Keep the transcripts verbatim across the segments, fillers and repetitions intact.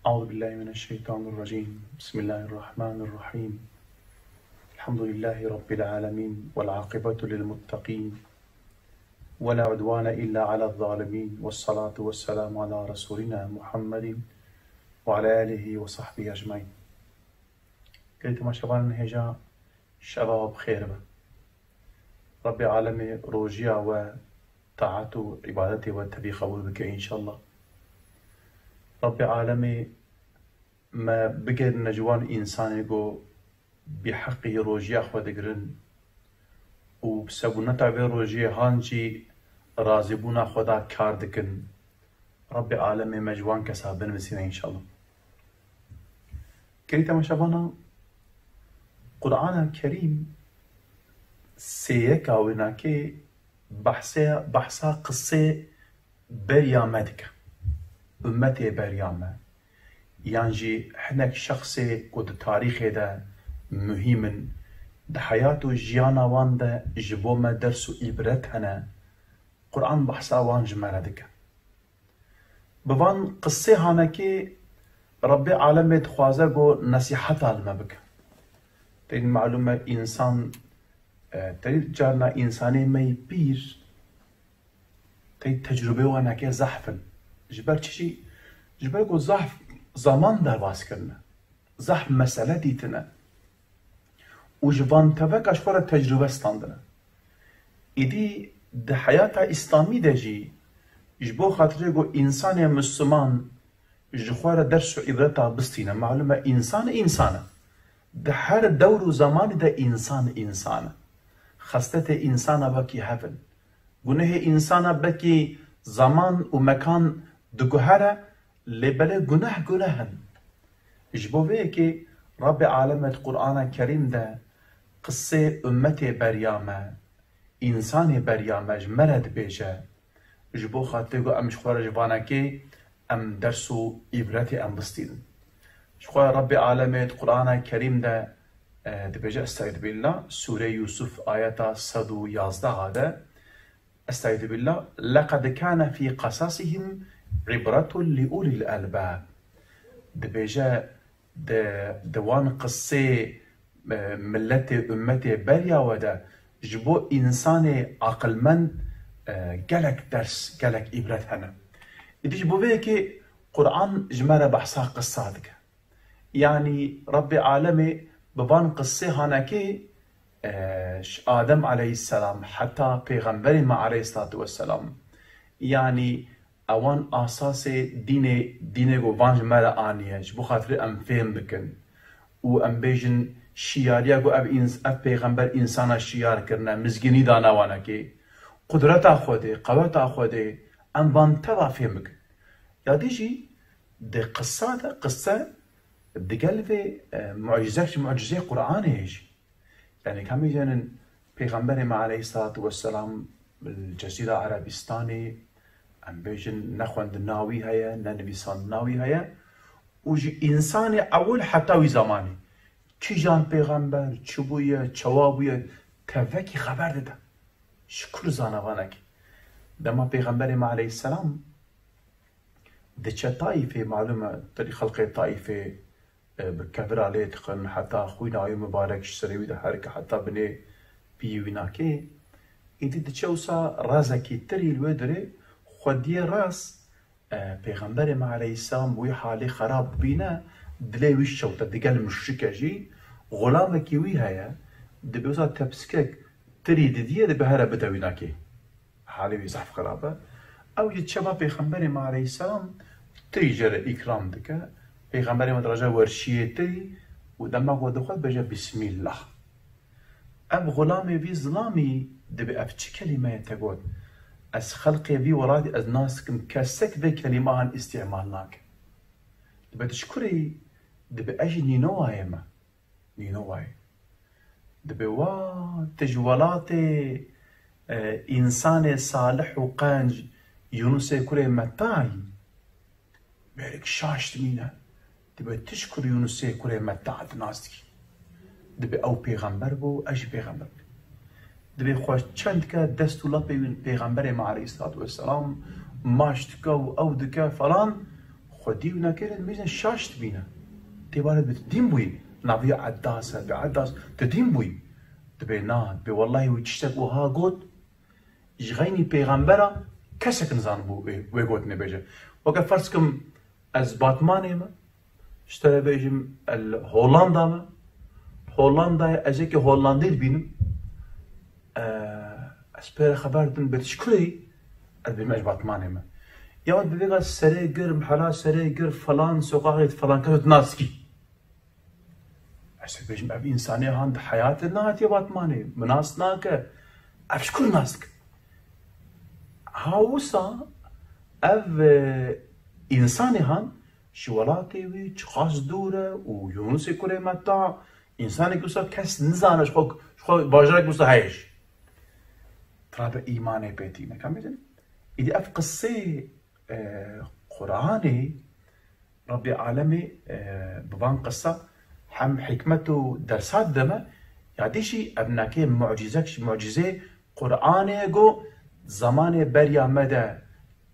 أعوذ بالله من الشيطان الرجيم. بسم الله الرحمن الرحيم. الحمد لله رب العالمين، والعاقبة للمتقين، ولا عدوان إلا على الظالمين، والصلاة والسلام على رسولنا محمد وعلى آله وصحبه أجمعين. Gelî temaşevanên hêja, şeva we bi xêr be. Rabbê Alemê rojiya we, taet û îbadetê we tevî qebûl bike înşallah. Rabbê Alemê me bigerîne ji wan însanê ku bêheqî rojiya xwe digirin û bi sebûneta vê rojiyê han jî razîbûna xwe da kar dikin. Rabbê Alemê me ji wan kesa binivîsîne înşallah. Gelî temaşevana, Qur'ana Kerîm sêyeka wênakê behsê, behsa qisê beriya me dike. Ummetê beriya me. Yan jî hinek şexsê ku di tarîxê de muhîm in, di heyat û jiyana wan de ji bo me ders û îbret hene, Qur'an behsa wan ji me re dike. Bi van qisê hanekê Rebbê Alemê dixwaze ku nesîheta li me bike. Teyî malûm e însan, e, teyî carna însanê me yî pîr, teyî tecrûbê wan neke zehf in. Ji ber çi jî? Ji ber ku zehf zeman derbas kirine. Zehf mesele dîtine. Û ji van teveka ji xwe re tecrûbe standine. Îdî di heyata Îslamî de jî ji bo xatirê ku însanê Misliman ji xwe re ders û îbreta bistîne. Malûm e însan însan e. Di her dewr û zemanî de însan însan e. Xesletê însana wekî hev in. Gunehê însana bekî zeman û mekan diguhere, lê belê guneh guneh in. Ji bo vê yekê Rabbê Alemê di Qur'ana Kerîm de qisê ummetê beriya me, însanê beriya me ji me re dibêje. Ji bo xatirê ku em ji xwe re ji vanekê em ders û îbretê em bistînin. Ji xwe Rabbê Alemê di Qur'ana Kerîm de, e, dibêje, Estaizu billah, Sûrê Yûsuf ayeta sed û yazdeh de, Estaizu billah, "Leqed kâne fî qesasihim ibretun li ulil elbab." Dibêje, di, di wan qisê, e, miletê, ummetê beriya we de ji bo însanê aqilmend, e, gelek ders, gelek îbret hene. Îdî ji bo vê yekê Qur'an ji me re behsa qisa dike. Yanî Rebbê Alemê bi van qisê hanekê, e, ji Adem aleyhisselam heta Pêxemberê me aleyhisselatu vesselam, yanî ewan asasê dînê, dînê ku van ji me re aniye, ji bo xatirê em fêm bikin û em bêjin şiyariya ku ev îns-, ev pêxember însana şiyar kirine, mizgînî dana wanekê, qudreta Xwedê, qeweta Xwedê, em van teva fêm bikin. Ya dî jî di qisa de, qise digel vê, e, mucizek ji mucizê Qur'anê ye jî. Yanî, ka em bêjin Pêxemberê me aleyhisselatu vesselam li Cezîra Erebistanê, em bêjin ne xwendina wî heye, ne nivîsandina wî heye. Û ji însanê ewil heta wî zemanî, kîjan pêxember, çi bûye, çawa bûye, tevekî xeber dide. Ji kur zane vanekê. Dema Pêxemberê me aleyhisselam diçe Taîfê, malûm e, tevî xelkê Taîfê, e, bi kevira lê dixin, heta xwîna wî mibarek ji serê wî diherike heta binê piyê wî nakê. Îdî diçe wisa rezekî tirî li wê dirê xwediyê rez, e, Pêxemberê me aleyhisselam wî halê xerab bîne, dilê wî şewte, digel muşrike jî, xulamekî wî heye, dibê wisa tepsikek tirî didiyê, dibê here bide wî nakê. Halê wî zehf xirab e. Ew jî çeba Pêxemberê me aleyhisselam tirî jê re îkram dike. Pêxemberê me diraje werşiyê tirî û dema ku dixwe dibêje Bismillah. Ev xulamê vî zilamî dibê ev çi kelîme ye te got? Ez xelkê vî welatî ez nas dikim, kesek vê kelîmehan îstîmal nake. Dibê tu ji kurê yî? Dibê ez ji Nînowayê me. Nînowayê. Dibê wa tu ji welatê, e, însanê salih û qenc Yunusê kurê Metta yî. Mêrik şaş dimîne. Dibê tu ji kur Yunusê kurê Metta tu nas dikî? Dibê ew pêxember bû, ez jî pêxember bûm. Dibê xwe çend dike dest û lapê wî Pêxemberê me aleyhisselatu vesselam maç dike û ew dike falan, Xwedî û nakêrê dibêjin şaş dibîne. Tê barê bi dîn bûyî. Navî Eddas e, bi Eddas, tu dîn bûyî. Dibê na, dibê wellahî wî tiştek wiha got, ji xeynî pêxembera kesek nizanibû wê, wê gotinê bêje. Weke ferz kim ez Batmanê me, ji te re bêjim el Hollanda me. Hollandayê ez yekê Hollandî dibînim. Ee, ez pê re xeber didim, bê tu ji kurê yî? Ez bêjim ez ji Batmanê me. Ya dibê ga serê gir, mihela serê gir, falan, sokaxê falan, kes tu nas dikî. Ez ê bêjim, ev însanê han di heyatê nehatiye Batmanê, min nas nake. Ev ji kur nas dike? Ha wisa ev, e, însanê han ji welatê wî çiqas dûr e û Yûnusê kurê Meta, însanekî wisa kes nizane ji xwe, ji xwe bajarek wisa heye jî. Tira bi îmanê pê tîne. Ka bêjin, îdî ev qisê, e, Qur'anê, Rabbê Alemê, e, bi van qisa hem hikmet û dersa dide me, ya dî jî ev nake mucîzek ji mucîzê Qur'anê ye ku zamanê beriya me de,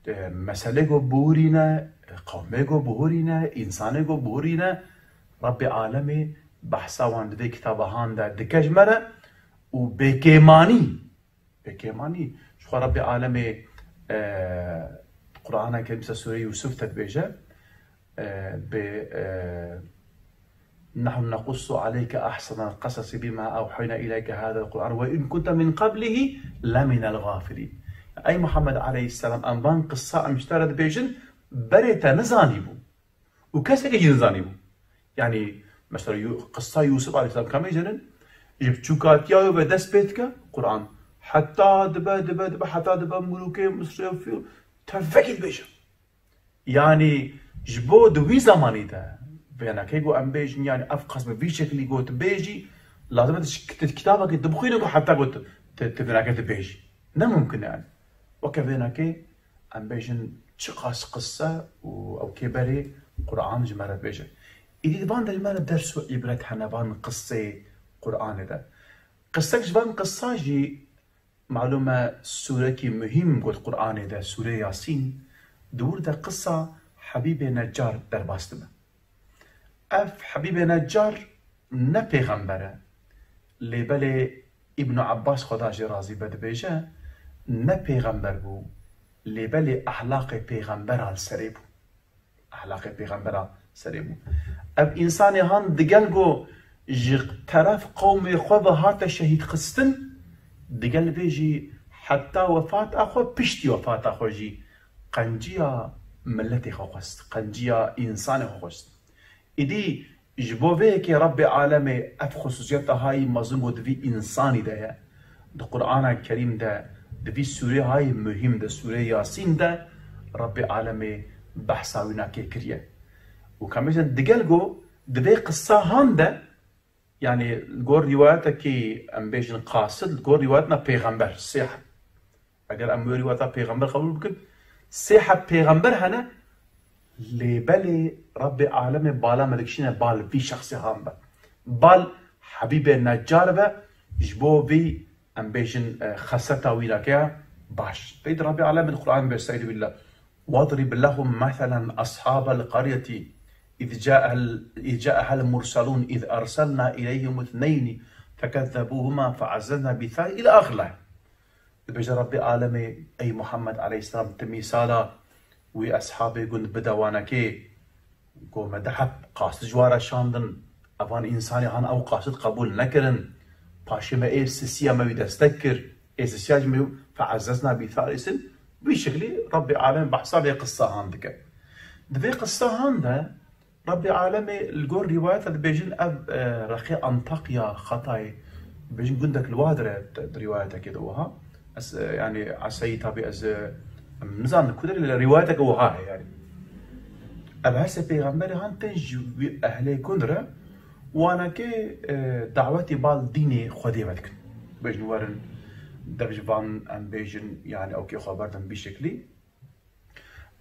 e, meselê ku bihurîne, qewmê ku bihurîne, însanê ku bihurîne, Rabbê Alemê behsa wan di vê kitaba han de dike ji me re û bêkêmanî Pêkê manî. Ji xwe Rabbê Alemê, e, Qur'ana Kerim ser Sûreyê Yûsuf de dibêje, e, bi, e, "Nahnu nequssu aleyke ahsenel qesesi bima ewhayna ileyke hadel Qur'an ve in kunte min qablihi leminel gafilin." Ey Muhammed aleyhisselam, em van qissa em ji te re dibêjin, berê te nizanîbû. Û kesekî jî nizanîbû. Yanî, mesela, Yu-, qissa Yûsif aleyhisselam ka em bêjin, ji biçûkatiya wê ve dest pê dike, Qur'an. Heta dibe, dibe, dibe, heta dibe mulûkê Misrê û fî-, tevekî dibêje. Yanî, ji bo di wî zemanî de, vênekê ku em bêjin, yanî, ev qas bi vî şekilî ku tu bêjî, lazim e tu, tu kitabekê dibixwîne ku heta ku tu, tu, tu vênekê dibêjî. Ne mumkin e, yanî. Weke vênekê, em bêjin, çiqas qise û ew kê berê Qur'an ji me re dibêje. Îdî di van de ji me re ders û îbret hene van qiseyê Qur'anê de. Qisek ji van qisa jî, malûm e, sûrekî muhîm got Qur'anê de, Sûreyê Yasîn, di wir de qisa Hebîbê Necar derbas dibe. Ev Hebîbê Necar ne pêxember e, lê belê Îbn Abbas, Xweda jê razî be, dibêje, ne pêxember bû, lê belê ehlaqê pêxembera li serê bû. Ehlaqê pêxembera serê bû. Ev însanê han digel ku ji teref qewmê xwe ve hate şehîdxistin, digel vê jî heta wefata xwe, piştî wefata xwe jî qenciya miletê xwe xwest, qenciya însanê xwe xwest. Îdî ji bo vê yekê Rebbê Alemê ev xusûsiyeta hayî mezin ku di vî însanî de ye, di Qur'ana Kerîm de, di vî sûrê hayî muhîm de, sûrê Yasîn de Rebbê Alemê behsa wî nakê kiriye. Û ka em bêjin digel ku di vê qisa han de, yanî li gor rîwayetekî em bêjin qasid, li gor rîwayetna pêxember, sê heb. Eger em wê rîwayeta pêxember qebûl bikin, sê heb pêxember hene, lê belê Rebbê Alemê bala me dikişîne bal vî şexsê han be. Bal Hebîbê Necar be, ji bo vî, em bêjin, e, xeseta wî nakeya baş. Peyde Rebbê Alemê di Qur'an be, Estaizu billah. "Vadrib lehum meselen ashabel qaryeti iz ca'el-, iz ca'ehel murselun iz erselna ileyhim ithneyni fekezzebuhuma feazzezna bi thalith" ila axir lay. Dibêje Rebbê Alemê, ey Muhammed aleyhisselam, tu mîsala wî eshabê gund bide wanekê, ku me deheb qasid ji wan re şandin, evan însanê han ew qasid qebûl nekirin, paşê me ê sisiya me wî destek kir, ê sisiya jî me feezzezna bi thalith, vî şeklî Rebbê Alemê behsa vê qissa han dike. Di vê qissa han de, Rebbê Alemê li gor rîwayeta dibêjin ev, e, reqê Antakya, Xatayê, dibêjin gundek li wa dire di rîwayetekê de wiha. Ez, e, yanî Eseyî tabî ez, e, em nizanin ku derê, lê rîwayeteke wiha heye yanî. Ev her sê pêxemberê han tên ji wî ehlê gund re wanekê, e, dawetî bal dînê Xwedê ve dikin. Bêjin werin dev ji van em bêjin yanî ew kê xwe berdin bî şeklî.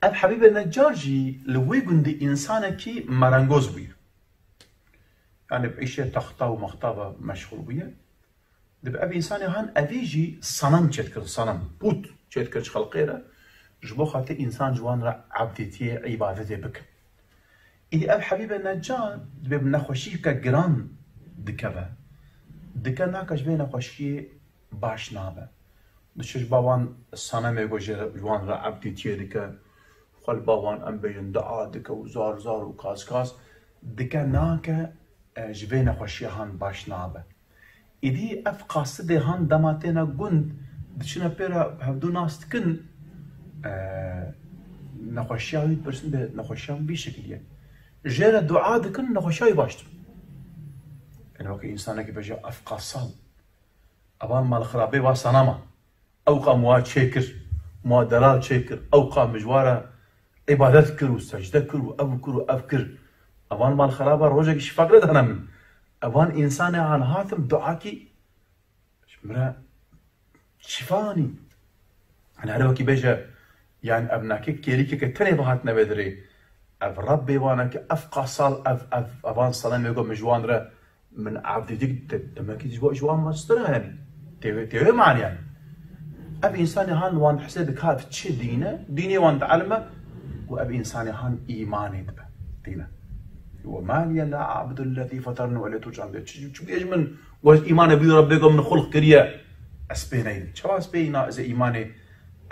Ev Hebîbê Necar jî li wê gundî însanekî merengoz bûye. Yanî bi îşê texta û mexta ve meşxûl bûye. Dibe ev însanê han evî jî senem çêdikir, senem, pût çêdikir ji xelqê re, ji bo xatir însan ji wan re ebdîtiyê, îbadetê bikin. Îdî ev Hebîbe Necar dibê bi nexweşîke giran dikeve. Dike nake ji vê nexweşiyê baş nabe. Diçe ji ba wan senemê ku jê re, ji wan re ebdîtiyê dike. Xwe li ba wan em bêjin dua dike û zar zar û kaz kaz. Dike nake, e, ji vê nexweşiya han baş nabe. Îdî ev qasidê han dema têne gund, diçine pê re hevdu nas dikin, e, nexweşiya wî dipirsin bê nexweşiya min vî şekilî ye. Jê re dua dikin, nexweşiya wî baş dibin. Yani wekî însanekî bêje ev qasal. Evan malxirabê wa sanama. Ew qam wa çêkir, wa delal çêkir, ew qam ji wa re îbadet kir û secde kir û ev kir û ev kir. Evan malxeraba rojekî şifa gire dane min. Evan însanê han hatim duakî ji min re şifa anî. Hani her wekî bêje, yani ev nake kêlîkeke tenê bihatine vê dirê. Ev Rabbê wana ki ev qasal, ev, ev, evan selemê ku min ji wan re min evdî dik de-, demekî ji bo, ji wan mestir e, yani. Tê wê, tê wê manî, yani. Ev însanê han wan hesê dike ev çi dîn e? Dînê wan dielime û ev însanê han îmanê dibe. Dîn e. Ve ma liye la a'budu lletî feterni ve lê tu can bê. Çi, çi bêj min, wez îmanê bî Rabbê ku min xulq kiriye. Ez pê neynim. Çawa ez pê îna, ez ê îmanê,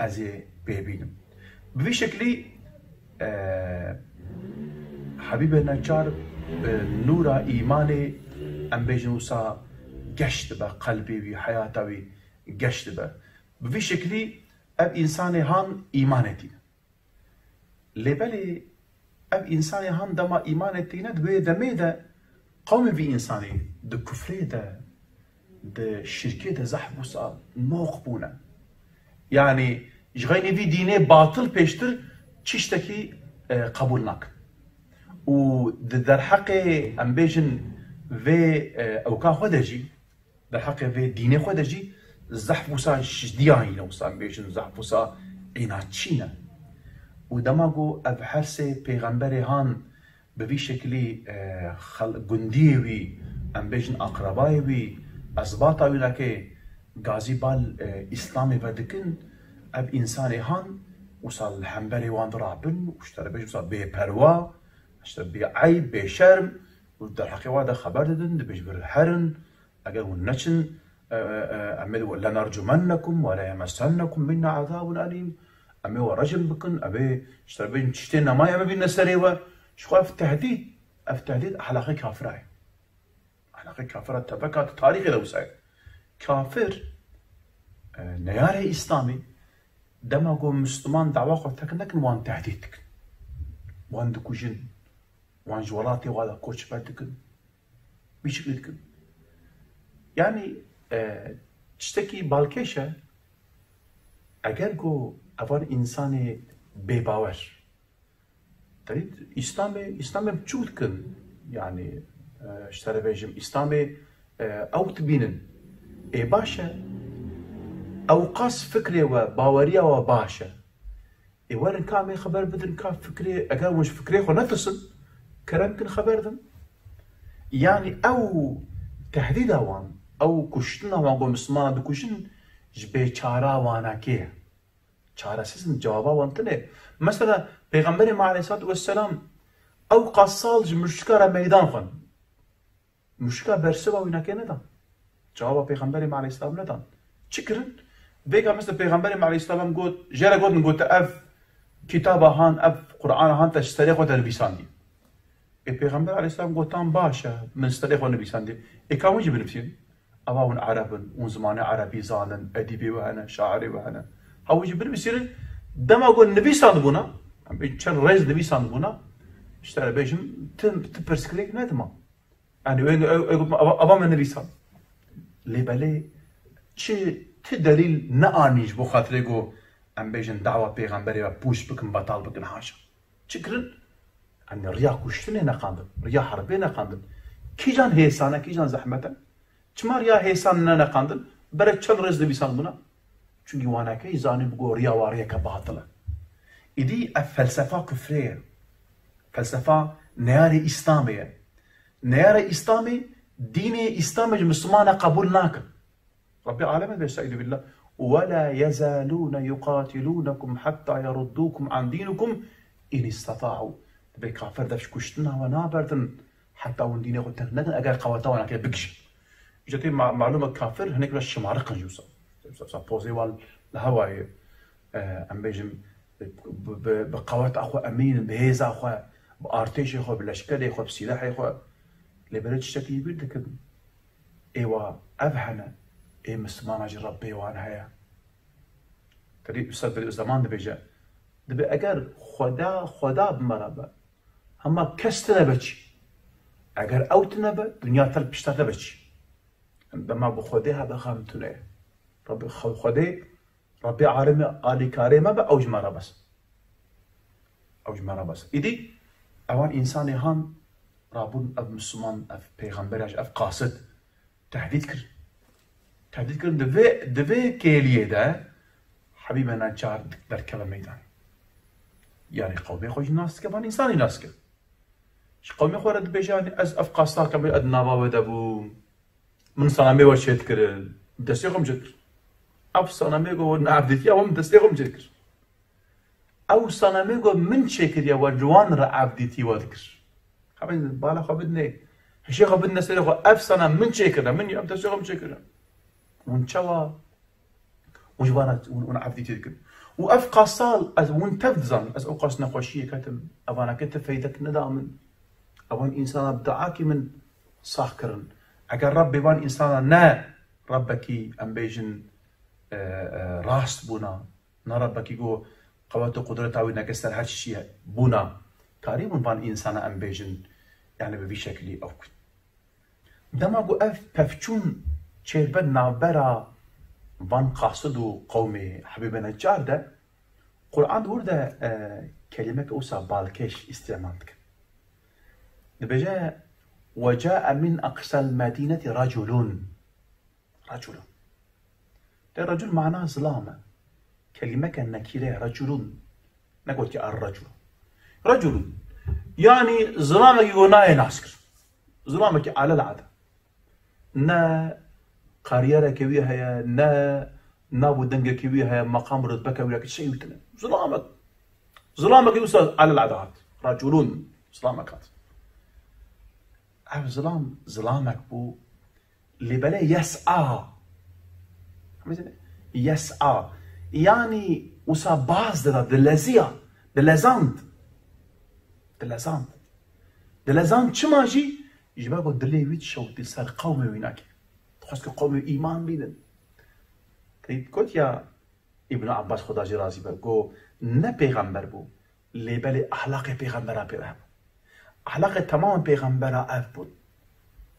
ez ê pê bînim. Bi vî şeklî, e, Hebîbê Necar bi nûra îmanê, em bêjin wisa geş dibe, qelbê wî, heyata wî geş dibe. Bi vî şeklî ev însanê han îmanê tîne. Lê belê ev însanê han dema îmanê tîne, di wê demê de qewmê vî însanê di kufrê de, di şirkê de zehf wisa noq bûne. Yanî ji xeynî vî dînê batil pêştir çi tiştekî, e, qebûl nakin. Û di derheqê, em bêjin, vê, e, ewka xwe de jî, derheqê vê dînê xwe de jî zehf wisa jiddiya hîne, wisa em bêjin zehf wisa înatçî ne. Û dema ku ev her sê pêxemberê han bi vî şekilî, e, xel-, gundiyê wî, em bêjin aqrebayê wî, ezbata wî nake gazî bal, e, Îslamê vedikin, ev însanê han wisa li hemberê wan dirabin û ji te re bêjin wisa bêperwa, işte bêeyb, bêşerm û derheqê wan de xeber didin, dibêjin vir herin, eger hûn neçin, e, e, e, em ê lenercumennekum ve leyemesennekum minna azabun elîm. Em ê we recim bikin, em ê ji te re bêjin tiştê nemaye me bîne serê we. Ji xwe ev tehdîd, ev tehdîd ehlaqê kafira ye. Ehlaqê kafira teveka di tarîxê de wisa ye. Kafir, e, neyarê Îslamê, dema ku Misliman dawa xwe tek nekin, wan tehdîd dikin. Wan dikujin, wan ji welatê wan de koçber dikin. Vî şeklî dikin. Yanî, e, tiştekî balkêş e, eger ku evan însanê bêbawer, terî Îslamê, Îslamê çû dikin, yanî, e, ji te re bêjim, Îslamê, e, ew dibînin. Ê baş e, ew qas fikrê we, baweriya we baş e. Ê werin ka em ê xeber bidin ka fikrê, eger hûn ji fikrê xwe netirsin, kerem kin xeber din. Yanî ew tehdîda wan, ew kuştina wan ku Mislimana dikujin ji bêçara wanakê ye. Çaresiz in, cewaba wan tune. Mesela Pêxemberê me aleyhissalatu vesselam ew qas sal ji muşrika re meydan xwend. Muşka bersiva wî nake nedan. Cewaba Pêxemberê me aleyhisselam nedan. Çi kirin? Vêga mesela Pêxemberê me aleyhisselam got, jê re gotin, got, ev kitaba han, ev Qur'ana han te ji serê xwe de nivîsandî. Ê Pêxember aleyhisselam gotan, baş e, min ji serê xwe nivîsandî. Ê ka hûn jî binivîsînin. Eva hûn Ereb in, hûn zimanê Erebî zanin, edîbê we hene, şairê we hene. Ha hûn jî binivîsînin, dema ku nivîsandibûna, em çend rêz nivîsandibûna, ji te re bêjim, ti, ti pirsgirêk nedima. Yanî wê, ew, ew, eva, eva me nivîsan. Lê belê çi, ti delîl neanî ji bo xatirê ku em bêjin dawa pêxemberê ve pûç bikin, betal bikin, haşa. Çi kirin? Yanî riya kuştinê neqandin, riya herbê neqandin. Kîjan hêsan e, kîjan zehmet e? Çima riya hêsan ne neqandin? Berê çend rêz nivîsan bûna. Çunkî wanakeyî zanî bi ku riya wa riyeke batil e. Îdî ev felsefa kufrê ye. Felsefa neyarê Îslamê ye. Neyarê Îslamê, dînê Îslamê ji Mislimana qebûl nakin. Rabbê alemê dibê, estaizu billah, "Ve la yezalûne yuqatilûnekum hetta yeruddûkum an dînikum in istata'û." Bê kafir dev ji kuştina we naberdin, heta hûn dînê xwe terk nekin, eger qeweta wan nake bikişin. Îca tê ma-, malûm e kafir hinek re şimariq in jî wisa. Wisa pozê wan li hewa ye. E, em bêjin, bi, bi, bi qeweta xwe emîn in, bi hêza xwe, bi artêşê xwe, bi leşkerê xwe, bi sîlehê xwe. Lê belê tiştekî bîr dikin. Ê wa ev hene, ê Mislimana jî Rebbê wan heye. Tedî Ustaz Bedîuzzeman dibêje, dibê eger Xweda, Xweda bi me re be, hema kes tine be çi? Eger ew tine be, dinya tel pişta te be çi? Dema bi Xwedê hebe xem tune ye. Rebbê xew Xwedê, Rebbê alemê alîkarê me be, ew ji me re bes. Ew ji me re bes. Îdî ewan însanê han rabûn ev Misliman, ev pêxember ya ji ev qasid tehdît kir. Tehdît kirin di vê, di vê kêliyê de Hebîbe Necar derkeve meydan. Yanî qewmê xwe jî nas dike, van însanî nas dike. Ji qewmê xwe re dibêje, yanî ez ev qasda kem, ez di nava we de bûm. Min sanamê we çêdikirin. Destê xwe min çêdikir. Ev sanamê ku neevdîtiya we min destê xwe min çêdikir. Ew sanamê ku min çêkiriye we li wan re evdîtî we dikir. Xebin bala xwe bidinê. Hişê xwe bidine serê xwe. Ev sanam min çêkirine. Min ev destê xwe min çêkirine. Hûn çawa? Hûn ji vana hûn, hûn evdîtî dikin. Û ev qasal ez hûn tev dizanin. Ez ew qas nexweşiyê ketim. Evaneke ti feydek neda min. Evan însana bi duakî min sax kirin. Eger Rebbê van însana ne Rebbekî em bêjin, e, e, rast bûna, ne Rebbekî ku qewet û qudreta wî neke ser her çişî bûna, karîbûn van însana em bêjin, yani bi vî şekilî ew ku. Dema ku ev pevçûn çêdibe navbera van qasid û qewmê Hebîbe Necar de, Quran di wir de, e, kelîmeke wisa balkêş îstîmal dike. Dibêje, "Ve cae min aqsal medînetî reculun." Reculun. Te recul mana zilam e. Kelîmeke nekîre ye, reculun. Negotiye er recul. Reculun. Yanî zilamekî ku nayê nas kir. Zilamekî alel ade. Ne kariyereke wî heye, ne nav û dengeke wî heye, meqam û rutbeke wî heye, tiştekî wî tune. Zilamek. Zilamekî wisa alel ade hat. Reculun. Zilamek hat. Ev zilam, zilamek bû. Lê belê yes'a. Yes'a. Yanî wisa baz dida, dileziya, dilezand. Dilezand. Dilezand çima jî? Ji ber ku dilê wî dişewitî ser qewmê wî nake. Dixwest ku qewmê wî îman bînin. Te got ya Îbn Abbas, Xweda jê razî be, got, ne pêxember bû, lê belê ahlaqê pêxembera pê re hebû. Ahlaqê temamên pêxembera ev bûn.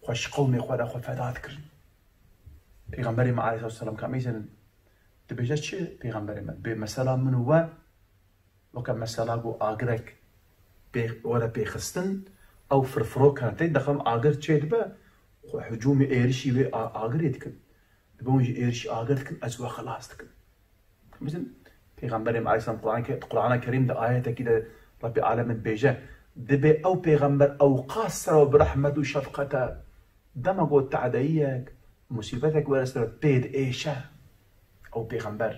Xwe ji qewmê xwe re xwe feda dikirin. Pêxemberê me aleyhisselatu vesselam ka mêzenin dibêje çi pêxemberê me? Dibê mesela min û we weke mesela ku agirek pê, were pêxistin, ew firfirokan tê, dixem agir çê dibe, xwe hicûmê êrişî wê a-, agirê dikin. Dibe hûn jî êrişî agir dikin, ez we xilas dikim. Bitin, Pêxemberê me aleyhisselam Qur'an ke-, Qur'ana Kerîm de ayetekî de Rebbê Alemin dibêje, dibê ew pêxember ew qas ser ew bi rehmet û şefqet e, dema ku te'deyiyek, musîbetek were ser pê diêşe. Ew pêxember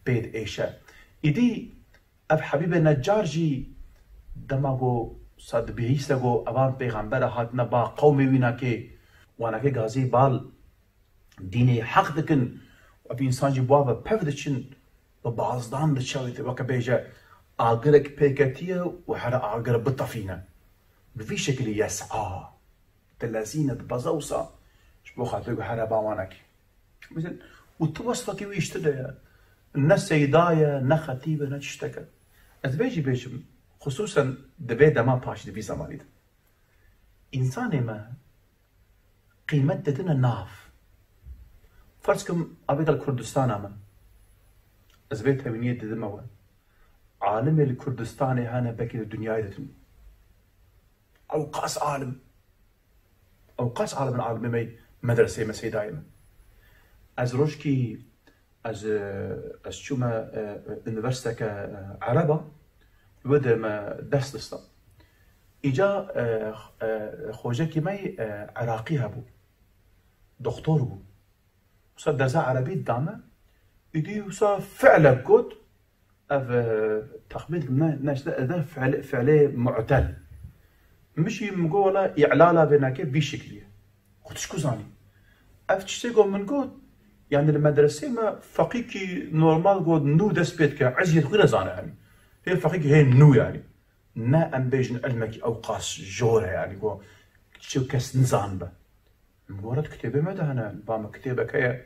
pê diêşe. Îdî ev Hebîbê Necar jî dema ku sa dibihîse ku evan pêxembere hatine ba qewmê wî nakê, wanakê gazî bal dînê heq dikin û ev însan jî bi wan ve pev diçin, bi bazdan diçe wê weke bêje agirek pêketiye û here agir bitefîne. Bi vî şekilî yes'a, dilezîne, dibeze wisa ji bo xatirê ku here ba wanekî. Bitin, û tu wesfekî wî ji tu de ye. Ne seyda ye, ne xetîb e, ne tiştek e. Ez vê jî bêjim, xisûsen di vê dema paş di vî zemanî de. Însanê me qîmet didine nav. Ferz kim, avê gel Kurdistana me. Ez vê tevîniyê didime we. Alimê li Kurdistanê hene, belkî di dinyayê de tune. Ew qas alim. Ew qas alim in, alimê me yê medreseyê me, seydayê me. Ez rojkî, ez, e, ez çûme, e, e, unîversîteke, e, ereba, wê de me ders dista. Îca, e, e, xocekî me yê, e, Iraqî hebû. Doktor bû. Wisa dersa erebî dida me. Îdî wisa fi'lek got, ev, e, texmîn dikim, ne, ne, işte, ez ne fi'lê, fi'lê mu'tel. Min jî min got, wela îlala vê nake vî şeklî ye. Xwe tu çiku zanî? Ev tiştê got min got, yani li medresê me feqîkî normal got nû dest pê dike, ezî xwe nezane yani. Hê feqîkî hê nû yani. Ne em bêjin ilmekî ew qas jor e yani, got çi kes nizan be. Min got, wela di kitêbê me de hene, ba me kitêbek heye,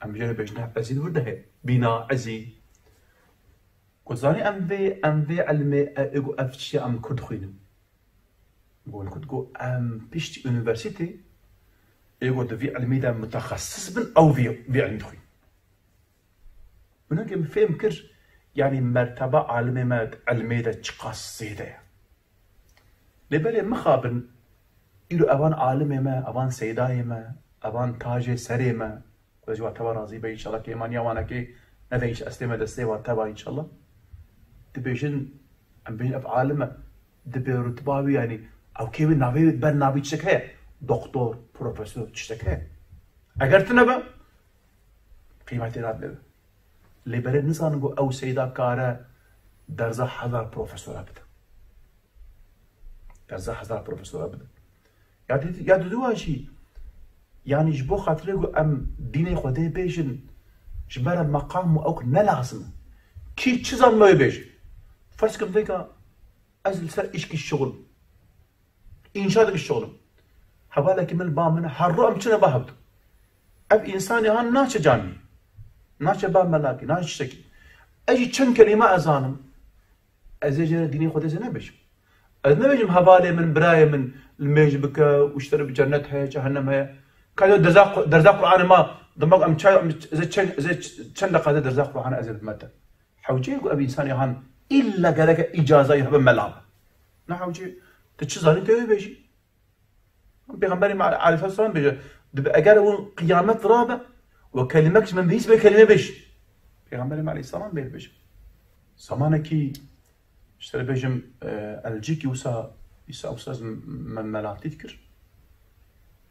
em jê re bêjin, ev ezî li wir de heye. Bîna, ezî. Got, zanî em vê, em vê ilmê, e, ê got, ev tiştê em li kur dixwînin. Got, li kur, got, em piştî unîversîtê, ê got, di vî ilmî de mutexesis bin, ew vî, vî ilmî dixwîn. Min hingê min fêm kir, yanî merteba alimê me di ilmê de çiqas zêde ye. Lê belê mixabin, îro evan alimê me, evan seydayê me, evan tajê serê me, Xwedê ji wan teva razî be, înşallah kêmaniya wanekê nede, înşallah estê me destê wan teva, înşallah. Dibêjin, em bêjin ev alim e, di bêrutba wî, yanî ew kê wî navê wî ber navî tiştek heye, doktor, profesor tiştek heye. Eger tune be, qîmetê nadine be. Lê belê nizanin ku ew seyda kare derza hezar profesora bide. Derza hezar profesora bide. Ya di-, ya diduwa jî, yanî ji bo xatirê ku em dînê Xwedê bêjin, ji me re meqam û ewk ne lazim e. Kî çi zanme wê bêje. Ferz kim vêga ez li ser îşkî şixul, înşa dikî şixulim. Hevalekî min, ba min, her ro em çine ba hevdu. Ev însanê han naçe camî, naçe ba melakî, naçe tiştekî. Ez jî çend kelîme ez zanim. Ez ê jê re dînê Xwedê zê nebêjim. Ez nebêjim hevalê min, birayê min li mêj bike û ji te re bi cennet heye, cehennem heye. Ka derza, derza Qur'anê ma, demek em çay, em, ez ê çend, ez ê çend deqa de derza Qur'anê ez ê bime te. Hewce ku ev însanê han îlla gereke îcaza wî hebe mela be. Ne hewce, tu çi zanî tu wê bêjî. Pêxemberê me aleyhisselam bêje, dibe eger hûn qiyamet rabe, we kelimek ji min bihîs be kelime bêj. Pêxemberê me aleyhisselam bê bêje. Zamanekî, ji te re bêjim, e, elcîkî wisa, îsa wisa ez me-, melatî dikir.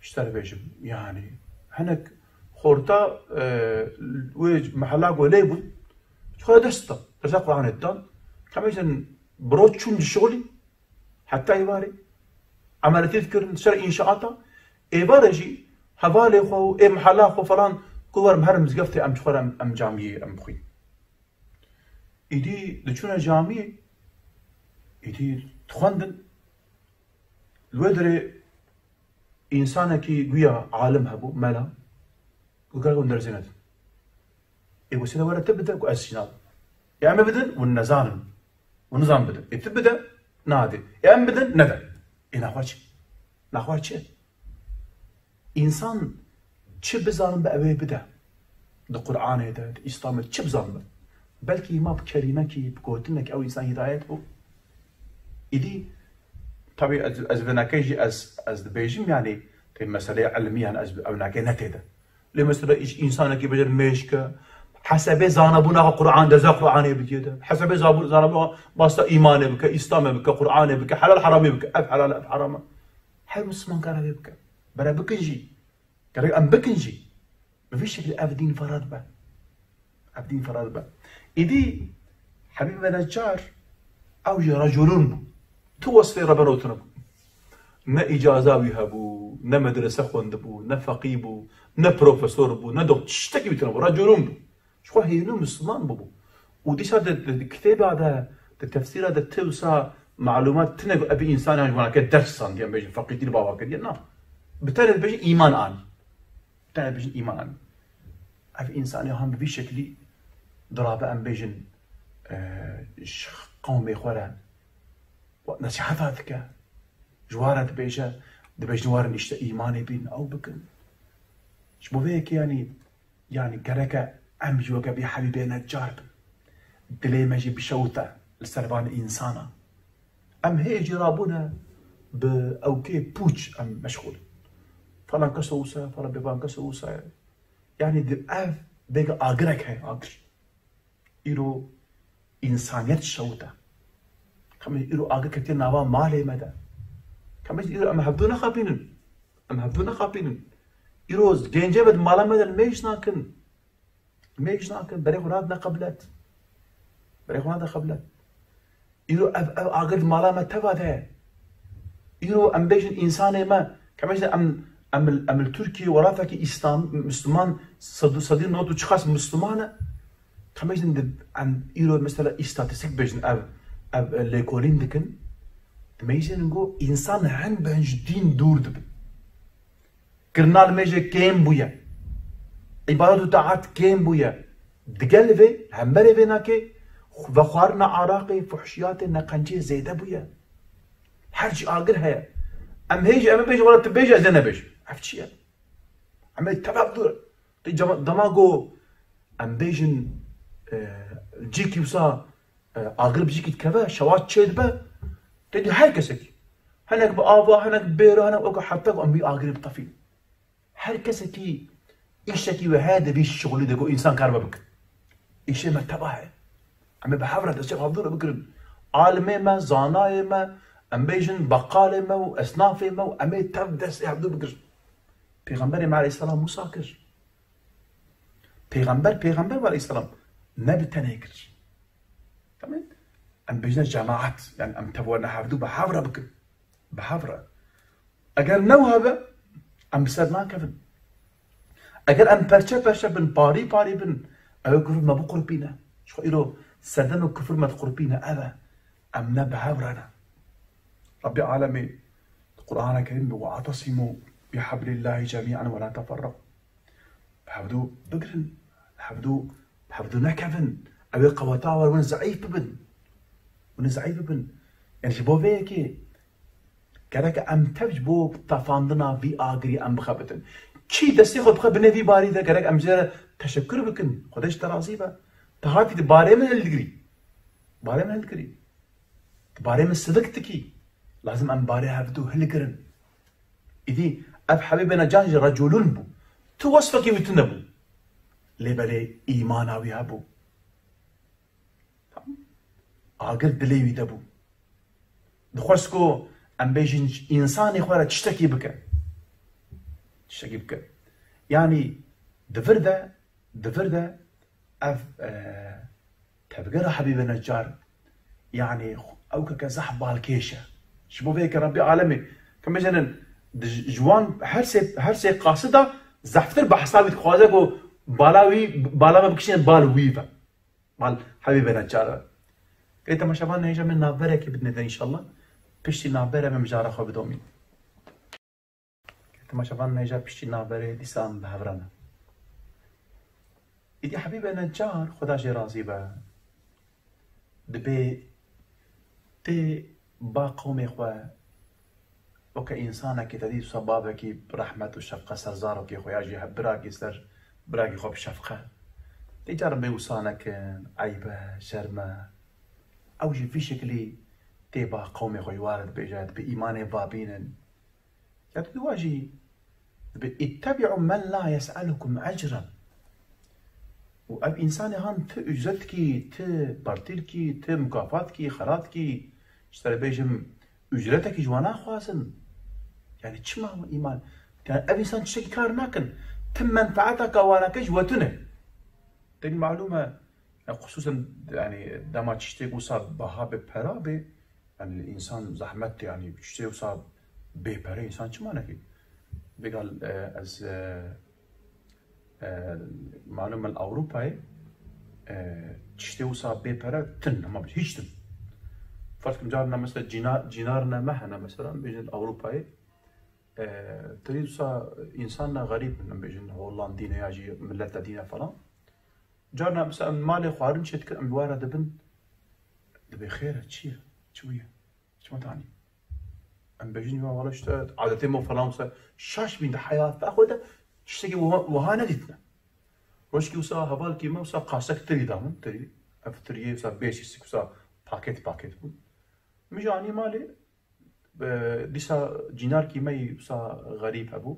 Ji te re bêjim, yani, hinek xorta, e, wê mehela ku lê bûn, ji xwe dest da, dersa Qur'anê dan, kemêjin biro çûn ji şixulî, Heta êvarê emeliyatê dikirin, ser înşaata. Êvarê jî hevalê xwe û ê mehela xwe falan, ku werim herin mizgeftê, em ji xwe re em, em camiyê em bixwîn. Îdî diçûne camiyê, îdî dixwendin. Li wê derê însanekî guya alim hebû, mela, ku gerek hûn dersê nedin. Ê, wesîle were tu bide, ku ez jî nabim. Ê, em ê bidin, hûn nezanin. Hûn nizan bidin. Ê, tu bide, nadê. Ê, em bidin, nede. Ê, naxwe çi? Naxwe çi? Însan çi bizanin be, ew ê bide. Di Qur'anê de, di Îslamê de çi bizanin be. Belkî ma bi kelîmekî, bi gotinekî ew însan hîdayet bû. Îdî, tabî ez, ez vinekê jî ez, ez dibêjim, yanî tê meseleyê ilmî, yanî ez ew nake ne tê de. Lê mesela îş-, însanekî bêje mêj ke, hesebê zanabûna xwe Qur'an, dersa Qur'anê bidiyê de. Hesebê zabû-, zanabûna basta îmanê bike, Îslamê bike, Qur'anê bike, helal heramê bike, ev helal e, ev heram e. Her Misliman kare vê bike. Bere bikin jî. Gerek em bikin jî. Bi vî şeklî ev dîn ferhat be. Ev dîn ferhat be. Îdî Hebîb Necar, ew jî reculûn bû. Tu wesfê rebeno tune bû. Ne îcaza wî hebû, ne medrese xwendibû, ne feqî bû, ne profesor bû, ne dokt-, tiştekî wî tune bû. Reculûn bû. Ji xwe hênû Misliman bûbû. Û dîsa di, di, di kitêba de, di tefsîra de ti wisa malûmat tine ku ev însan yan ji wanake ders zandiye, em bêjin feqîtî li bava kiriye. Na. Bi tenê dibêjin îman anî. Bi tenê dibêjin îman anî. Ev însanê han bi vî şeklî dirabe, em bêjin, e, ji qewmê xwe re nesîheta dike. Ji wan re dibêje, dibêjin warin îşte îmanê bîn, ew bikin. Ji bo vê yekê yanî Yanî gereke em jî weke vî Hebîbê Necar bin. Dilê me jî bişewite li ser van însana. Em hê jî rabûne bi ewkê pûç em meşxûl in. Falan keso wisa, falan bêvan keso wisa ye. Yanî di ev bêge agirek heye, agir. Îro însaniyet şewite. Kemê îro agir ketiye nava malê me de. Kemê îro em hevdu nexapînin. Em hevdu nexapînin. Îro gencê me di mala me de mêj nakin. Mêj nakin. Berê xwe nadine qiblet. Berê xwe nadine qiblet. Îro ev, ev agir di mala me teva de ye. Îro em bêjin însanê me, kemêjin em, em, em li Tirkiye welatekî Îslam, Müslüman, sedû, sedî nod û çiqas Müslüman e. Kemêjin di, em îro mesela îstatîstîk bêjin ev, ev lêkolîn dikin. Dimêjin go însan hin bi hin ji dîn dûr dibin. Kirina li mêjê kêm bûye. Îbadet û taat kêm bûye. Digel vê, hemberê vê nakê, vexwarina araqê, fuhşiyatê, neqenciyê zêde bûye. Her cî agir heye. Em hê jî, em ê bêjin, wela tu bêje, ez ê nebêjim. Ev çi ye? Em ê tev ev dûr. Tê cema-, dema go em bêjin, e, cîkî wisa, e, agir bi cîkî dikeve, şewat çêdibe, tê dî her kesekî. Hinek bi ava, hinek bi bêra, hinek weke heta ku em wî agirê bitefîn. Her kesekî îşekî wê heye di vî şixulî de ku însan karibe bikin. Îşê me teva heye. Em ê bi hev re destê xwe hevdû re bigirin. Alimê me, zanayê me, em bêjin beqalê me û esnafê me û em ê tev destê hevdû bigirin. Pêxemberê me aleyhisselam wisa kir. Pêxember, pêxember aleyhisselam ne bi tenê kir. Tamam? Em bêjine cemaat, yani em tev werne hevdû bi hev re bikin. Bi hev re. Eger ne wiha be, em bi ser nakevin. Eger em perçe perçe bin, parî parî bin, ew ê kufir me biqurpîne. Ji xwe îro serdem û kufir me diqurpîne, ev e. Em ne bi hev re ne. Rabbê alemê di Qur'ana Kerîm de, "We'tesimû bihablillahi cemî'en we la teferreqû." Bi hevdû bigirin, bi hevdû, bi hevdû nekevin. Ew ê qeweta wer, hûn zeîf bibin. Hûn zeîf bibin. Yani ji bo vê yekê gerek em tev ji bo tefandina vî agirî em bixebitin. Kî destê xwe bixe binê vî barî de, gerek em jê re teşekkür bikin. Xwedê ji te razî be. Tu hatî di barê min hildigirî. Barê min hildigirî. Tu barê min sidik dikî. Lazim em barê hevdû hilgirin. Îdî ev Hebîbê Necar jî reculun bû. Tu wesfekî wî tune bû. Lê belê îmana wî hebû. Agir dilê wî de bû. Dixwest ku em bêjin însanê xwe re tiştekî bike. Tiştekî bike. Yanî di vir de, di vir de ev, e, tevgera Hebîbê Necar, yanî ew keke zehf balkêş e. Ji bo vê yekê Rebbî alemê, ka bêjin, di ji wan her sê, her sê qasida zehftir bi hesabî dixwaze ku bala wî, bala me bikişîne bal wî ve. Mal Hebîbê Necar e. Gelê temaşevan, hêja me navberekê bidine de înşallah. Piştî navbere me mijara xwe bidomîn. Gelê temaşevan, hêja piştî navberê dîsa em bi hev re ne. Îdî Hebîbê Necar, Xweda jê razî be, dibê tê ba qewmê xwe, weke însanekî te dî wisa bavekî rehmet û şefqet ser zarokê xwe ya jî he-, birakî ser birakî xwe bi şefqet. Tê carin bê wisa nekin, eyb e, şerm e. Ew jî vî şeklî tê ba qewmê xwe ji wa re dibêje, dibê îmanê va bînin. Ya tu diwa jî dibê, "Îttebi'u men la yes'elukum ecran." Û ev însanê han ti ücretkî, ti partîlkî, ti mukafatkî, xeratkî, ji te re bêjim, ücretekî ji wan naxwazin. Yani çima îman? Yani ev însan tiştekî kar nakin. Ti menfaeta ka wan nake ji we tune. Tênî malûm e, ya xusûsen, yani dema tiştê wisa baha be, pera be, yani însan zehmet, yani tiştê wisa bê pere însan çima neke? Vêgal, e, ez, e, e, malûm e, li Ewropayê, e, tiştê wisa bê pere tin, hema hiç tin. Ferz kim carna mesela cînar, cînar ne me hene mesela, bêjin Ewropayê, e, tirî wisa însan ne xerîb, em bêjin Hollandî ne ya jî millet dî ne falan. Carna mesela em malê xwarin çê dikin, em bi wan re dibin, dibê xêr e, çi ye? Çi bûye? Çima tanî? Em bêjin ya wala işte adetê me falan wisa şaş bîn di heyata xwe de tiştekî wiha, wiha nedîtine. Rojkî wisa hevalkî me wisa qasek tirî da min, tirî. Ev tiriyê wisa bê şîsik wisa paket paket bûn. Min jî anî malê, e, dîsa cînarkî me yî wisa xerîb hebû.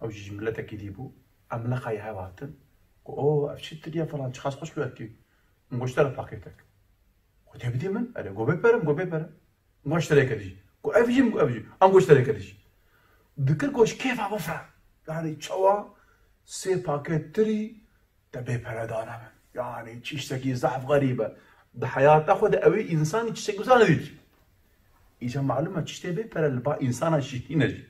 Ew jî ji miletekî dî bû. Em leqayê hev hatin. Ku, "O, ev çi tiriye falan, çiqas xweş bû ev kî." Min got, "Ji te re paketek." Got, "Tê bidî min?" Erê, got, "Bê pere." Min got, "Bê pere." Min got, "Ji te re yeke dijî." Got, "Ev jî?" Min got, "Ev jî." Em got, "Ji te re yeke dijî." Dikir got, "Ji kêfa bifre." Yani çawa sê paket tirî te bê pere dane min. Yani tiştekî zehf xerîb e. Di heyata xwe de ew ê însanî tiştekî wisa nedîtî. Îca malûm e tiştê bê pere li ba însana şîrîn e jî.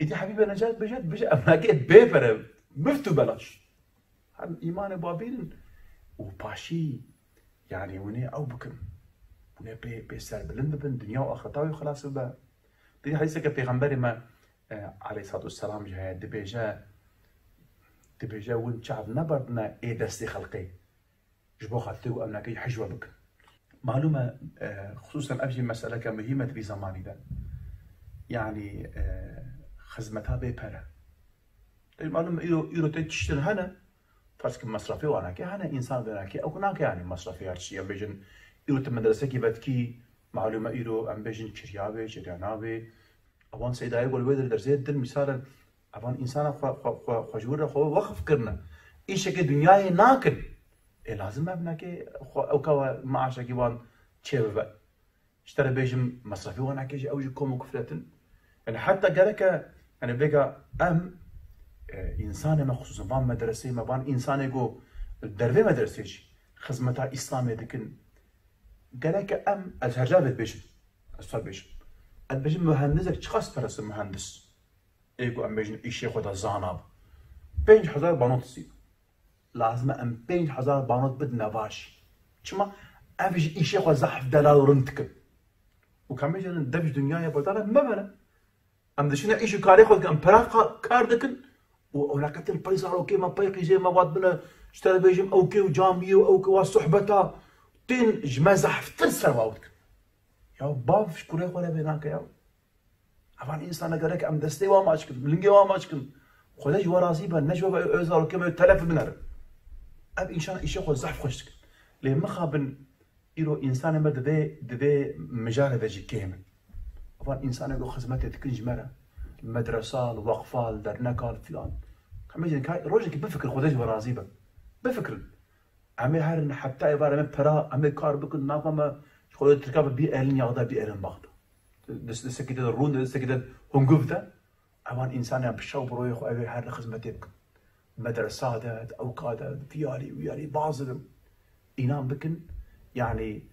Îdî Hebîbe Necat bêje, bêje, em nake bê pere, mift û belaş. Hem îmanê babînin û paşî, yanî hûn ê ew bikin. Hûn ê pê, pê serbilind bibin, dinya û axireta wê xilas bibe. Dî hedîseke Pêxemberê me, e, aleyhissalatu vesselam jî heye, dibêje, dibêje, hûn çav neberdine ê destê xelqê. Ji bo xatir ku em nake hicwe bikin. Malûm e, e, xisûsen ev jî meseleke muhîm e di vî zemanî de. Yanî, e, xizmeta bê pere. Ê, malûm e, îro, îro tê tiştin hene, ferz ki mesrefê wan nake hene, însan vê nake, ew ku nake yanî mesrefê her tiştî. Em bêjin, îro tu medresekî vedikî, malûm e, îro em bêjin kirya bê, kirya nabê. Ewan seydayê ku li wê derê dersê din, misal e, evan însana xwe, xwe, xwe, xwe ji wir re xwe wexf kirine. Îşekê dinyayê nakin. Ê lazim e binekê xwe ew ka we maaşekî wan çêbibe. Ji te re bêjim, mesrefê wan nake jî ew jî kom û kufretin. Yani heta gereke, yani vêga em, e, însanê me, xisûsan van medreseyê me, van însanê ku dervê medresê jî xizmeta Îslamê dikin, gereke em, ez her ca vê dibêjim, ez te bêjim. Ez dibêjim, muhendisek çiqas perese muhendis? Ê ku em bêjin îşê xwe de zana bi. Pênc hezar banot distî. Lazim e em pênc hezar banot bidine va jî. Çima? Ev ji îşê xwe zehf delal û rind dikin. Û ka em bêjin dev ji dinyayê berdane mebene. Em diçine îş û karê xwe dikin, em pera ka-, kar dikin. Û ew neqetin pey zarokê me, pey qîzê me, wat bine, ji te re bêjim, ew kê û camiyê û ew kê wa sohbeta, tên ji me zehftir serwa dikin. Ya bav ji kurê xwe re vê nake ya. Evan însana gerek em destê wan maç kin, lingê wan maç kin. Xwedê ji we razî be, ne ji we be, ew zarokê me telef binerin. Ev însan îşê xwe zehf xweş dikin. Lê mixabin îro însanê me di vê, di vê mijarê de jî kêm in. Evan însanê ku xizmetê dikin ji me re. Li medresa, li weqfa, li derneka, li filan. Ka em bêjin, ka rojekê bifikir, Xwedê ji we razî be. Bifikirin. Em ê herin heta êvar, em ê pera, em ê kar bikin, nava me, ji xwe tirka bi bî elin yaxda bî elin baxda. Di, di sekî de rûn de, di sekî de hunguv de, ewan însanê bi şew bi royê xwe ew ê her li xizmetê bikin. Medresa de, di ewka de, di viyarî, wiyarî bazibin. Înan bikin, yanî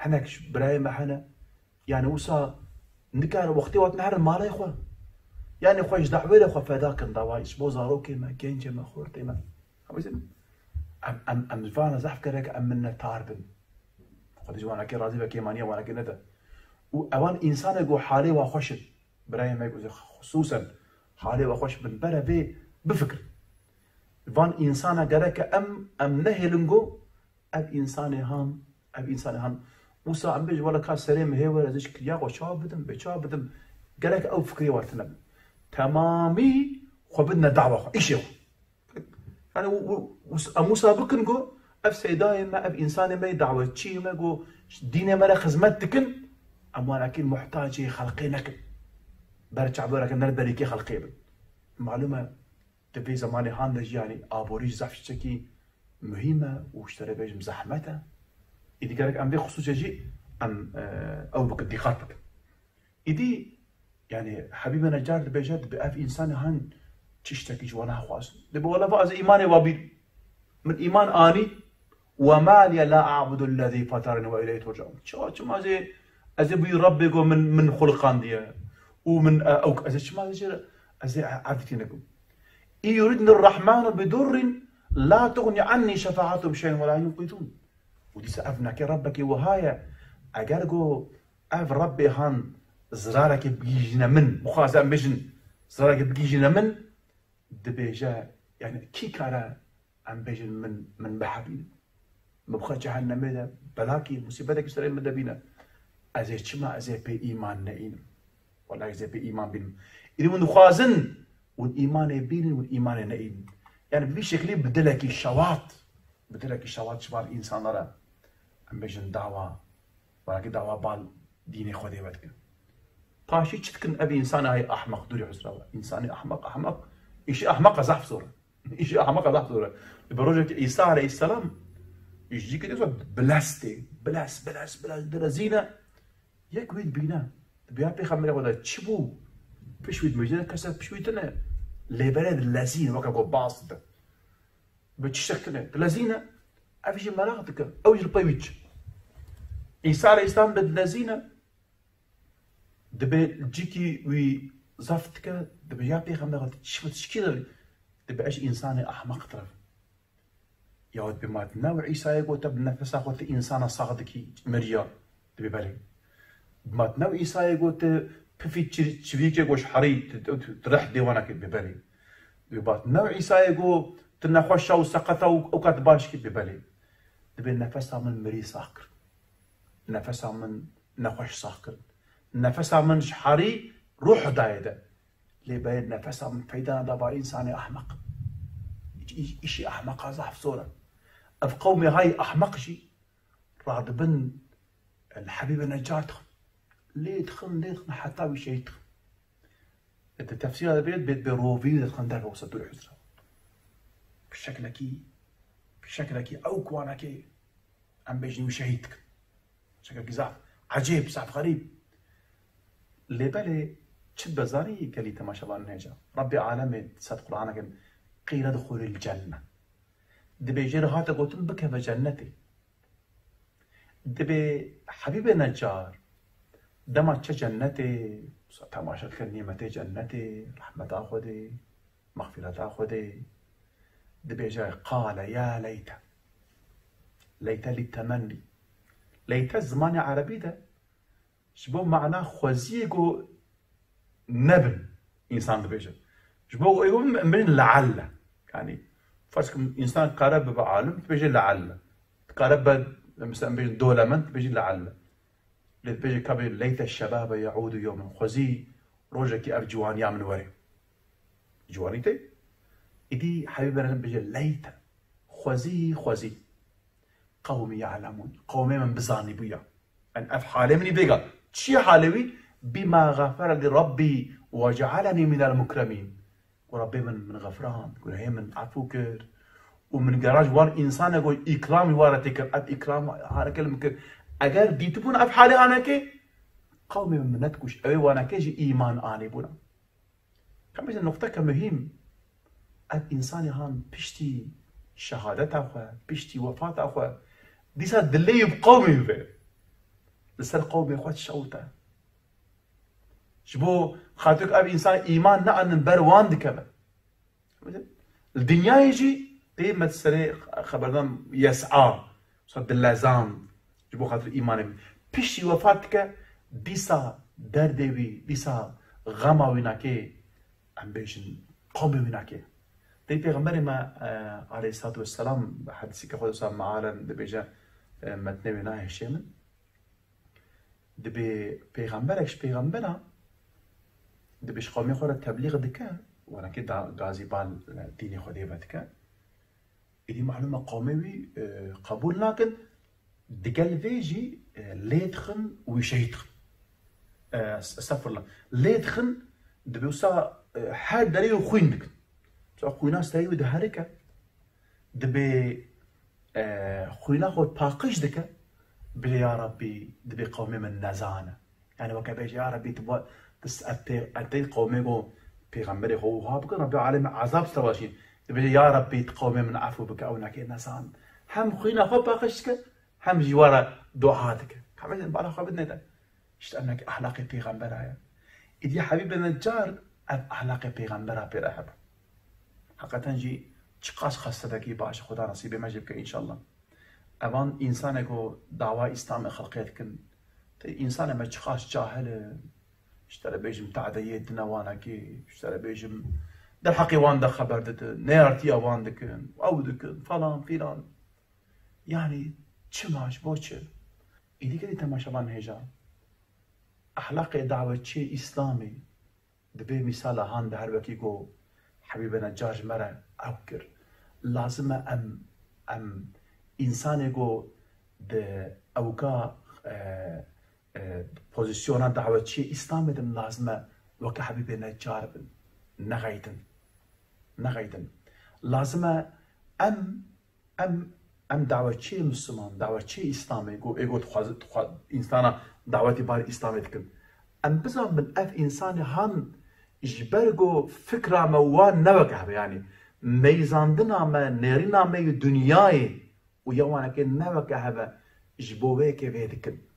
hinek ji birayê me hene, Yanî wisa nikare wextê wat neherin malê xwe. Yanî xwe ji dawê re xwe feda kin dawayî ji bo zarokê me, gencê me, xortê me. Em, em, em ji vana zehf gerek em minnetar bin. Xwedê ji wanakê razî be, kêmaniya wanakê nede. Û ewan însanê ku halê wa xweş in, birayê me ku xisûsen halê wa xweş bin, bere vê bifikirin. Van însana gereke em, em nehêlin ku Ev însanê han, ev însanê han. Wisa em bêjin, wele ka serê min hê were, ez ê ji kiriya xwe çawa bidim, bê çawa bidim? Gerek ew fikirê we tune bin. Temamî xwe bidine dawa xwe, îşê xwe. Yani û, û, û em wisa bikin ku ev seydayê me, ev însanê me, dawetçiyê me ku dînê me re xizmet dikin, em wanakî muhtacê xelqê nekin. Ber çavdoreke ner berîkê xelqê bin. Malûm e, Di vê zemanê han de jî, yanî aborî jî zehf tiştekî muhîm e û ji te re bêjim zehmet e. Îdî gerek em vê xisûsê jî em, e, ew bikin, dîqat bikin. Îdî, yanî Hebîbe Necar dibêje, dibe ev însanê han çi tiştekî ji wan naxwazin. Dibe wele va ez îmanê wa bîn. Min îman anî, "Ve ma liye la a'budu lezî fetereni ve ileyhi turcaun." Çawa, çima ez ê, ez ê bûyî Rebbê ku min, min xuliqandiye û min, e, ew, ez ê çima ez ê, ez ê evdîtî nekim? "İn yuridni Rahmanu bi durrin la tughni anni şefaatuhum şey'en ve la yunqizun." Û dîsa ev nake Rebbekê wiha ye, eger ku ev Rebbê han zirarekê bigihîjîne min, bixwaze em bêjin zirarekê bigihîjîne min, dibêje, yani kî kare em bêjin min, min bihebînim? Min bixwe cehennemê de, belakî, musîbetekî serê min de bîne. Ez ê çima, ez ê pê îman neînim? Wela ez ê pê îman bînim. Îdî hûn dixwazin, hûn îmanê bînin, hûn îmanê neînin. Yani bi vî şeklî bi dilekî şewat, bi dilekî şewat ji van însanlara em bêjin dawa, wela kî dawa bal dînê Xwedê we dikin. Paşî çi dikin ev însana hay ahmaq, dûrî husra we. Însanê ahmaq, ahmaq, îşê ahmaqa zehf zor e. Îşê ahmaqa zehf zor e. Bi rojekî Îsa aleyhisselam ji cîkê de bilestê, bilest, bilest, bilest, dilezîne. Yek wî dibîne. Dibe ya Pêxemberê Xweda çi bû? Pişt wî dimije, kese pişt wî tune. Lêberê dilezîne, weke ku bas dibe. Bi tiştek tune. Dilezîne. Ev jî meraq dike. Ew jî li pey wî diçe. Îsa aleyhisselam bi dilezîne, dibê cikî wî zeft dike, dibê ya pêxember, çi çi kî dibê? Dibê ez ji însanê ehmeqtir im. Ya dibê ma di new Îsayê gote bi nefesa xwe tu însana sax dikî, miriya? Dibê belê. Ma di new Îsayê gote pifî çi-, çivîkê goş herî tu, tu, tu reh dêwana kê? Dibê belê. Dibê ma di new Îsayê got tu nexweşa û seqeta û ew kat baş kî? Dibê belê. Dibê nefesa min mirî sax kir. Nefesa min nexweş sax kir. Nefesa min ji herî ruh dayê de. Lê belê nefesa min peyda neda ba însanê ehmeq. Î-, î-, îşî ehmeqa zaf zor e. Ev qewmê hay ehmeq jî radibin li Hebîbê Necar dixin. Lê dixin, lê dixin heta wî şehîd dixin. Di tefsîra de bê, bê, bê rovî de dixin derve wisa dûr huzra. Bi şeklekî, bi şeklekî ew kuwanekê em bêjin wî şehîd dikin. Şeklekî zaf ecêb, zaf xerîb. Lê belê çi dibê zanî gelî temaşevanên hêja? Rebbê alemê di ser Qur'aneke qîle dixulîl cenne. Dibê jê re hate gotin bikeve cennetê. Dibê Hebîbê Necar dema çe cennetê, temaşe dike nîmetê cennetê, rehmeta Xwedê, mexfireta Xwedê, dibêje, qale ya leyte. Leyte lî temennî. Leyte zimanê erebî de ji bo mana xweziyê ku nebin, însan dibêje. Ji bo wê em bêjin lealle. Yanî, ferz kim însan kare bibe alim, dibêje lealle. Dikare be, mesela, em bêjin dolemend, dibêje lealle. Lê dibêje ka bê leyte şebabe yeûdu yewmen. Xwezî rojekî ev ciwaniya min were. Ciwanî tê? Îdî Hebîbê Necar dibêje leyte. Xwezî, xwezî. Qewmî ya'lemûn. Qewmê min bizanîbûya. Yanî ev halê min î vêga. Çi halê wî? Bima xefere li Rabbî ve ce'alenî minel mukremîn. Ku Rabbê min, min xefirand, gunehê min efû kir. Û min gera ji wan însanê ku îkramî wara tê kir. Ev îkram haneke li min kir. Eger dîtibûn ev halê hanekê, qewmê min, min nedikuşt. Ew ê wanekê jî îman anîbûna. Ka bêjin nuqteke muhîm, ev însanê han piştî şehadeta xwe, piştî wefata xwe, dîsa dilê wî bi qewmê wî ve, li ser qewmê xwe dişewite. Ji bo xatir ku ev însan îman neanin ber wan dikeve. Li dinyayê jî pê me serê xeberdan yes'a, wisa dilezand, ji bo xatir îmanê wî. Piştî wefat dike, dîsa derdê wî, dîsa xema wî nakê, em bêjin, qewmê wî nakê. Dê Pêxemberê me, e, aleyhissalatu vesselam, hedîseke xwe wisa mealen dibêje, e, metnê wê nahêşê min. Dibê pêxemberek ji pêxembera, dibê ji qewmê xwe re teblîx dike, wanekê da gazî bal, e, dînê Xwedê vedike. Êdî malûm e qewmê wî, e, qebûl nakin, digel vê jî, e, lê dixin û wî şehîd dixin. E, es-, estexfirullah. Lê dixin, dibê wisa, e, her derê wî xwîn dikin. Wisa xwîna serê wî diherike, dibê, e, xwîna xwe paqij dike, bê ya Rabbî, dibê qewmê min nezane. Yani weke bêje, ya Rabbî, tu ba-, tu s-, et tê, et tê qewmê ku pêxemberê xwe wiha bikin, Rabbê alemê ezab ser wa şîn. Dibêje, ya Rabbî, tu qewmê min efû bike, ew nakê nezan. Hem xwîna xwe paqij dike, hem jî wa re dua dike. Ka bêjin bala xwe bidine te. İşte em nakê ehlaqê pêxembera ye. Îdî Hebîbê Necar ev ehlaqê pêxembera pê re hebû. Heqeten jî çiqas xesletekî baş, Xuda nasîbê me jê bike înşallah. Evan însanek ku dawa Îslamê xelqê dikin, tê însanê me çiqas cahil in, ji te re bêjim tadeyê dine wanekê, ji te re bêjim derheqê wan de xeber didin, neyartiya wan dikin, ew dikin, falan filan. Yani çima, ji bo çi? Êdî gelî temaşevan hêja. Ehlaqê dawetçiyê Îslamê Dibê mîsala han de her wekî ku Hebîbê Necar ji me re ew kir. Lazim e em, em însanê ku di ewka, e, e, pozîsyona dawetçiyê Îslamê din lazim e weke Hebîbê Necar bin. Nexeytin. Nexeytin. Lazim e em Em, em dawetçiyê Misliman, dawetçiyê Îslamê, ku ê ku dixwaz-, dixwa-, însana dawetî barê Îslamê dikin. Em bizanbin ev însanê han ji ber ku fikra me wan ne weke hev e, yanî meyzandina me, nêrîna me yê dinyayê û ya wanekê ne weke hev e, ji bo wê yekê vê dikin.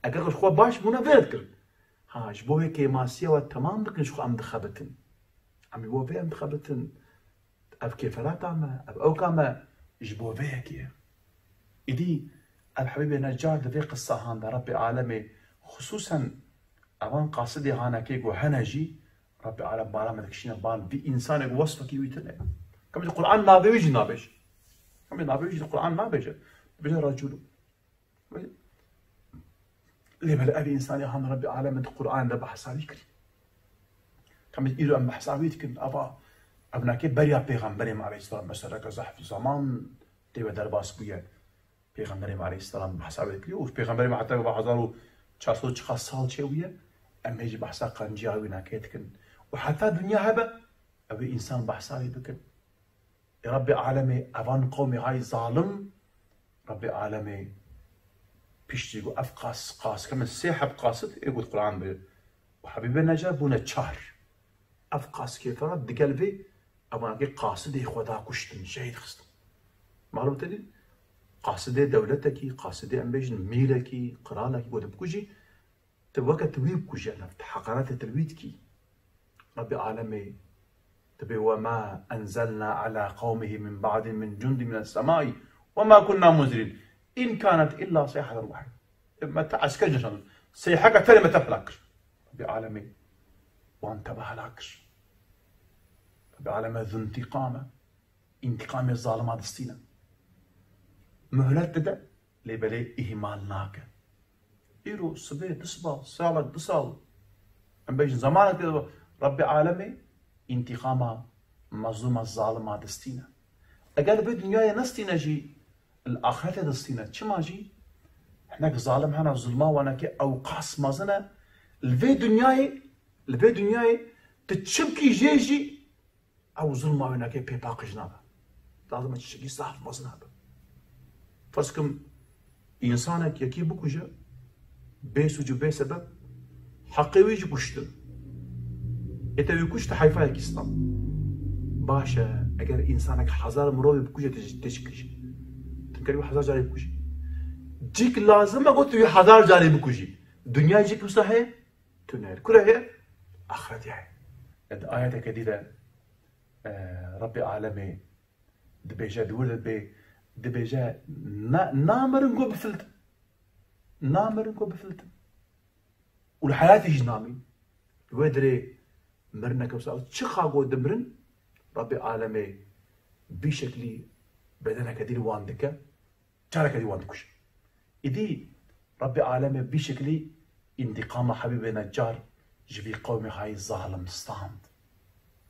Eger xwe baş bûne vê dikirin. Ha, ji bo vê kêmasiya we temam bikin, ji xwe em dixebitin. Em ji bo vê em dixebitin. Ev kêferata me, ev ewka me, ji bo vê yekê ye. Îdî ev Hebîbê Necar di vê qisahan de Rebbê Alemê xisûsen evan qasidê hanekê ku hene jî, Rebbê Alem bala me dikişîne bal vî însanê ku wesfekî wî tune. Kemî di Quran navê wî jî nabêje. Kemî navê wî jî di Quran nabêje. Dibêje recûlû. Lê belê ev însanê han Rebbê Alemê di Quran de behsa wî kirî. Kemî îro em behsa wî dikin, ava ev nake beriya pêxemberê me aleyhisselam, meseleke zehf zaman tê ve derbas bûye. Pêxemberê me aleyhisselam behsa wê dikirî û pêxemberê me heta va hezar û çar sed û çiqas sal çêbûye, em hê jî behsa qenciya wî nake dikin. Û heta dinya hebe, ew ê însan behsa wî bikin. Ê Rebbê Alemê evan qewmê hay zalim, Rebbê Alemê piştî ku ev qas, qas keme sê heb qasid ê got Quran bi û Hebîbê Necar bûne çar. Ev qas kêfera digel vê evanekê qasidê xwe da kuştin, şehîd xistin. Malûm te dî, qasidê dewletekî, qasidê em bêjin mîrekî, qiralekî ku tu bikujî, tu weke tu wî bikujî, tu heqaretê tu li wî dikî. Rebbê Alemê dibê: "Ve ma enzelna ala qewmihi min ba'di min cundin mines semai ve ma kunna munzirîn. In kanet illa seyheten wahid." Me te esker nişand. Seyheke tenê me te hela kir. Rebbê Alemê wan teva hela kir. Rebbê Alemê zuntiqam e. Întiqamê zalima distîne. Muhlet dide, lê belê îhmal nake. Îro, sibê, du siba, salek, du sal. Em bêjin zemanek dide, Rebbê Alemê întiqama mezlûma zalima distîne. Eger li vê dinyayê nestîne jî, li axretê distîne. Çima jî? Hinek zalim hene, zulma wan nake ew qas mezin e. Li vê dinyayê, li vê dinyayê tu çi bikî jê jî, ew zulma wê nake pê paqij nabe. Lazim e tiştekî zaf mezin hebe. Ferz kim, însanek yekî bikuje, bê sûc û bê sebeb, heqê wî jî kuştin. Ê te wî kuşt, heyfa yekî stan. Baş e, eger însanek hezar mirovî bikuje, tê, tê çi kirî? Tu dikarî wî hezar carî bikujî. Cik lazim e ku tu wî hezar carî bikujî. Dinyayê cik wisa heye? Tune. Kure heye? Axretê heye. Di ayeteke dî de, e, Rebbê Alemê dibêje, di wir de dibê, dibêje, "Na-, namirin ku bifiltin. Namirin ku bifiltin." Û li heyatê jî namîn. Li wê dirê mirineke wisa, çiqa ku dimirin, Rebbê Alemê bî şeklî bedeneke dî li wan dike. Careke dî wan dikuje. Îdî Rebbê Alemê bî şeklî întiqama Hebîbê Necar ji vî qewmê hayî zalim stand.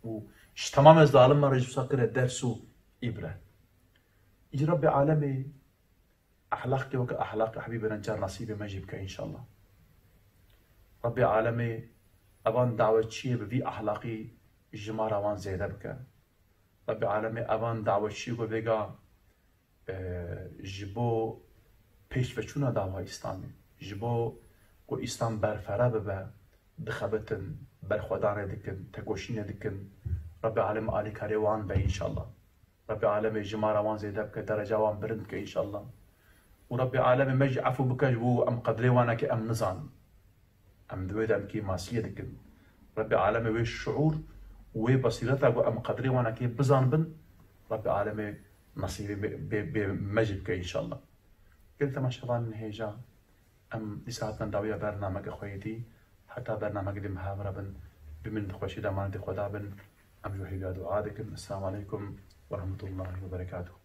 Û ji temamê zalim re jî wisa kire ders û îbre. Îdî Rebbê Alemê ehlaqkê weke ehlaqê Hebîbê Necar nesîbê me jî bike înşallah. Rebbê Alemê evan dawetçiyê bi vî ehlaqî ji ma re wan zêde bike. Rebbê Alemê evan dawetçiyê ku vêga e, ji bo pêşveçûna dawa Îslamê, ji bo ku Îslam berfere bibe, dixebitin, berxwedanê dikin, tekoşînê dikin. Rebbê Alem alîkarê wan be înşallah. Rebbê Alemê ji ma re wan zêde bike, dereca wan bilind bike înşallah. Û Rebbê Alemê me jî efû bike ji bo em qedrê wan nake em nizanin. Em di wê de em kêmasiyê dikin. Rebbê Alemê wê şuûr û wê besîreta ku em qedrê wan nake bizanibin, Rebbê Alemê nesîbê bê, bê, bê me jî bike înşallah. Gelek temaşevanên hêja, em dîsa hatin dawiya bernameke xwe yê dî, heta bernameke dî me hev re bin, bimînin di xweşî de, emanetê Xweda bin, em ji we hêviya dua dikin. Esselamu aleykum ve rahmetullahi ve berekatuhu.